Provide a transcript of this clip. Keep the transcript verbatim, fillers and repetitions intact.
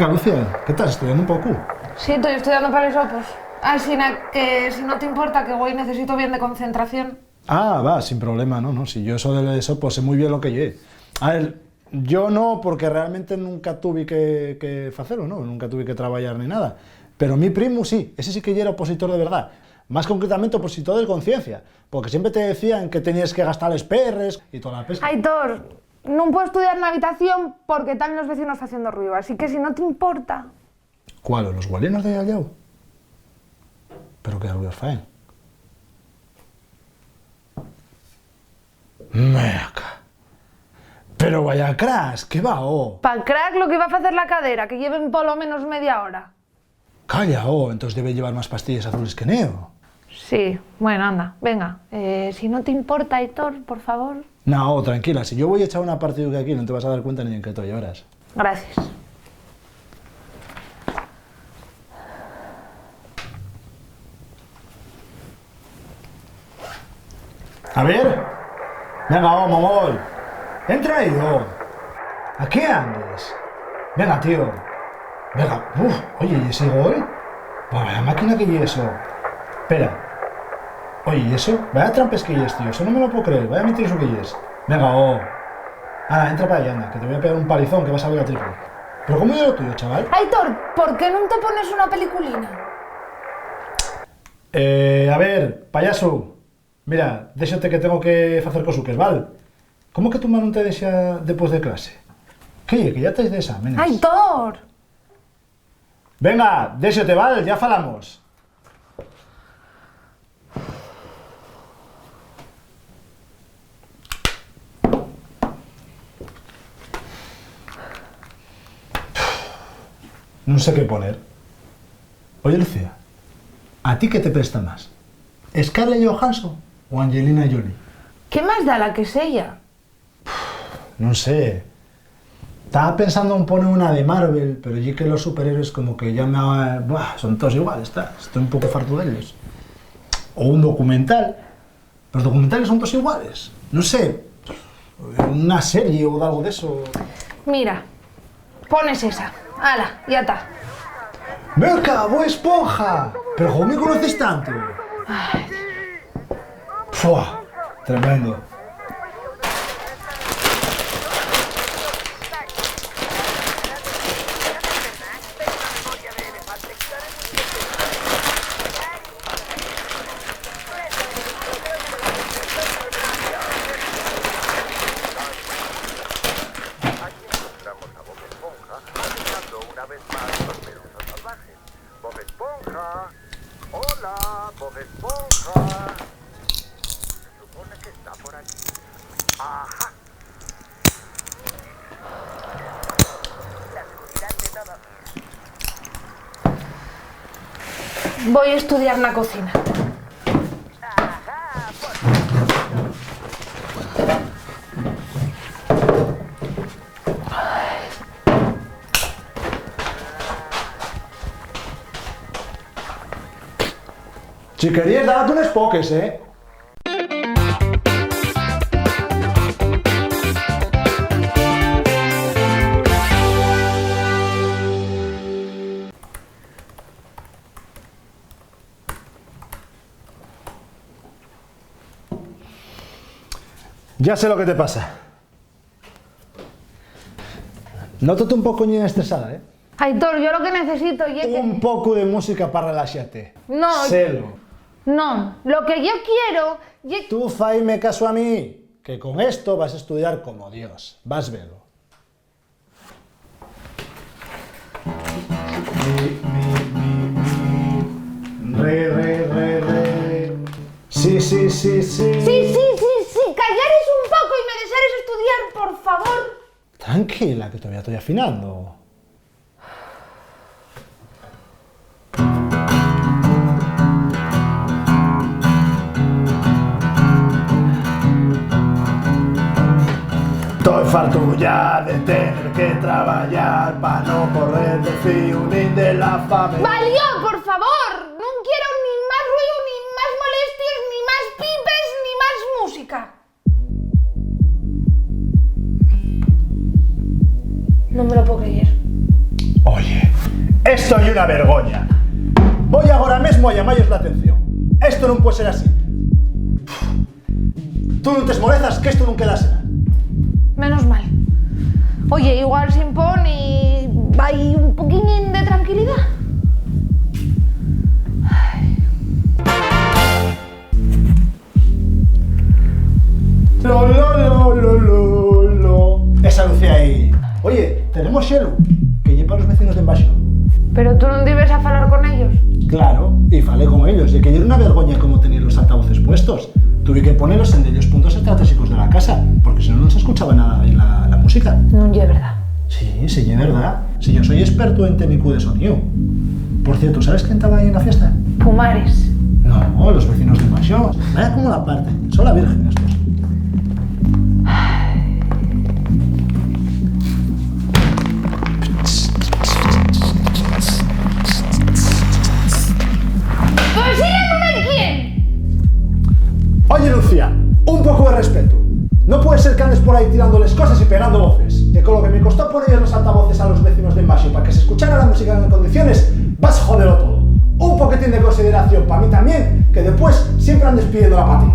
Lucia, ¿qué estás estudiando un poco? Sí, estoy estudiando para los opos. Asina que, si no te importa, que güei necesito bien de concentración. Ah, va, sin problema, no, no. Si yo eso de los opos sé muy bien lo que ye. A ver, yo no, porque realmente nunca tuve que, que facelo, ¿no? Nunca tuve que trabajar ni nada. Pero mi primu sí, ese sí que yera opositor de verdad. Más concretamente, opositor de conciencia, porque siempre te decían que tenías que gastar les perres y toda la pesca. Aitor, nun puedo estudiar na habitación porque tán los vecinos haciendo ruido, así que si no te importa. ¿Cuál? ¿Los gualinos de allá? ¿Pero qué ruidos faen? Meca. Pero vaya crash, ¿qué va, oh? Pa crack lo que va a facer la cadera, que lleven polo menos media hora. Calla, oh, entonces debe llevar más pastilles azules que Neo. Sí, bueno, anda, venga. Eh, si no te importa, Aitor, por favor. No, oh, tranquila, si yo voy a echar una partida aquí, no te vas a dar cuenta ni en qué estoy, ya verás. Gracias. A ver. Venga, oh, mongol. Entra ahí, oh. ¿A qué andes? Venga, tío. Venga, uf, oye, ¿y ese gol? Buah, vaya máquina que ye eso. Espera. Oye, ¿y eso? Vaya trampes que yes, tío. Eso no me lo puedo creer. Vaya mentiroso que yes. Venga, oh. Anda, entra pa ahí, anda, que te voy a pegar un palizón que vas a ver la triple. ¿Pero cómo ye lo tuyo, chaval? Aitor, ¿por qué nun te pones una peliculina? Eh, a ver, payasu. Mira, déxate que tengo que facer cosuques, ¿val? ¿Cómo que tu ma nun te dexa depués de clase? ¿Qué ye, que ya tais d'exámenes? ¡Aitor! Venga, déxate, ¿val? Ya falamos. Nun sé qué poner. Oye, Lucía, ¿a ti qué te presta más? ¿Scarlett Johansson o Angelina Jolie? ¿Qué más da la que seya? Nun sé. Taba pensando en poner una de Marvel, pero ye que los superhéroes como que ya me... Buah, son todos iguales, ta. Estoy un poco fartu d'ellos. O un documental. Los documentales son todos iguales. Nun sé. Una serie o algo de eso. Mira, pones esa. Ala, ya ta. ¡Meca, Bob Esponja! ¿Pero cómo me conoces tanto? Ay. ¡Fua! Tremendo. Encontramos a Bob Esponja caminando una vez más por Pelusa Salvaje. Bob Esponja. Hola, Bob Esponja. Se supone que está por aquí. Ajá. La seguridad de nada. Voi estudiar na cocina. Si queríes, dábate unes poques, ¿eh? Ya sé lo que te pasa. Nótote un poco ñe estresada, ¿eh? Aitor, yo lo que necesito ye que... Un poco de música pa relaxate. No. Selo. No, lo que yo quiero ye... Tú faime caso a mí, que con esto vas estudiar como Dios. Vas velo. Mi, mi, mi, mi. Re, re, re, re. Sí, sí, sí, sí. Sí, sí, sí, sí. Callares un poco y me dexares estudiar, por favor. Tranquila, que todavía estoy afinando. Toi fartu ya de tener que trabayar pa no correr de fíu nin de la fame. Valió, por favor! Nun quiero nin más ruiu, nin más molesties, nin más pipes, nin más música. No me lo puedo creer. Oye, Soi una vergoña. Voi agora mesmo a llamallos l'atención. Esto nun pue ser así. Tú nun t'esmolezas, qu'esto nun queda asina. Menos mal. Oye, igual s'impón y vai un poquiñín de tranquilidá. Ai. Lo, lo, lo, lo, lo, lo. Esa Lucía ahí. Oye, tenemos xelu, que ye pa los vecinos d'embaxo. Pero tú nun dives a falar con ellos. Claro, y falé con ellos, ye que yera una vergoña cómo teníen los altavoces puestos. Tuve que ponelos en dellos puntos estratégicos de la casa, porque si no, nun s'escuchaba nada bien la, la música. Nun ye verdá. Sí, sí, ye verdá. Si yo soi espertu en técnicu de soníu. Por cierto, ¿sabes quién taba ahí en la fiesta? Pumares. No, los vecinos de embaxo. Vaya como la parte. Son la virgen estos. Pues ella nun hai quién. Oye, Lucía, un poco de respeto. No puede ser que andes por ahí tirando les cosas y pegando voces. Que con lo que me costó poner los altavoces a los vecinos de embaxo pa que se escuchara la música en condiciones, vas a joderlo todo. Un poquitín de consideración pa mí también, que después siempre andes pidiendo la pati.